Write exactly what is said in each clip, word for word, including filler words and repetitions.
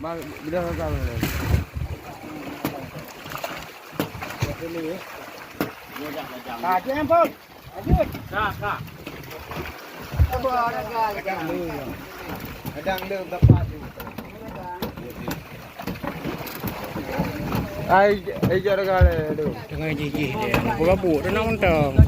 Bang, bila kau ni? Ka, cek handphone. Lanjut. Ka, ka. Kadang le, kadang le dapat tu. Ai, ai, jok dekat le tu. Tengah jijih dia. Gabuk-gabuk dia nak mentang.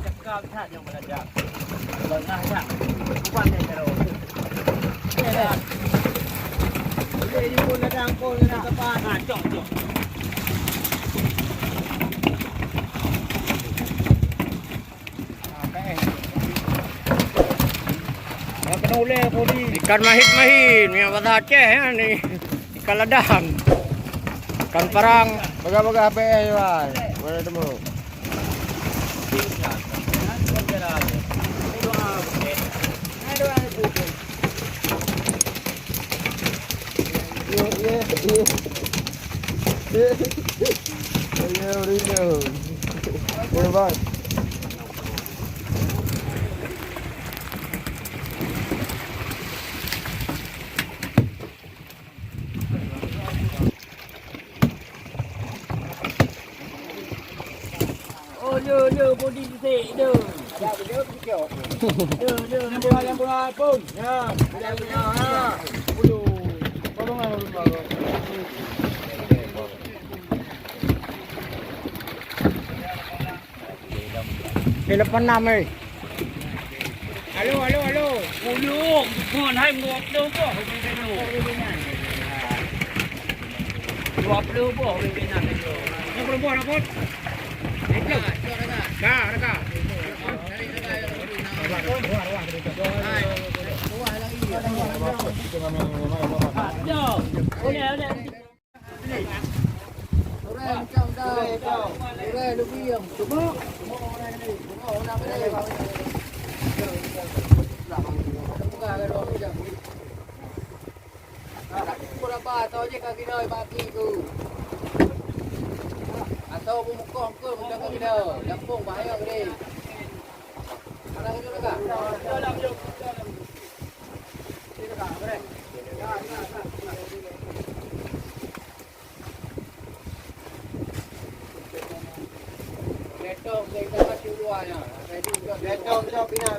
Ikan mahit-mahit, minyak bahasa Aceh ya ni. Ikan ladang. Ikan parang, bagah-bagah P S, wai. Boleh temu. Iya, iya, iya. Iya, iya, iya. Iya, Bang. Oh, le, le, bodi sisek, le. Le, le, le. Yang bola, yang bola pun. Ya, yang bola, ha. Bulu. Tolonglah, tolonglah. Okey, lapan enam, eh. Alo, alo, alo. Puluh, bukan hai dua puluh boh. Dua puluh boh. Dua puluh boh, Rahmat. Ka, ka. Boleh, boleh. Atau beumeukong ke macam ka keunoe, lampông bahaya gede. Ada keunoe ka? Betong, betong, betong, betong, betong.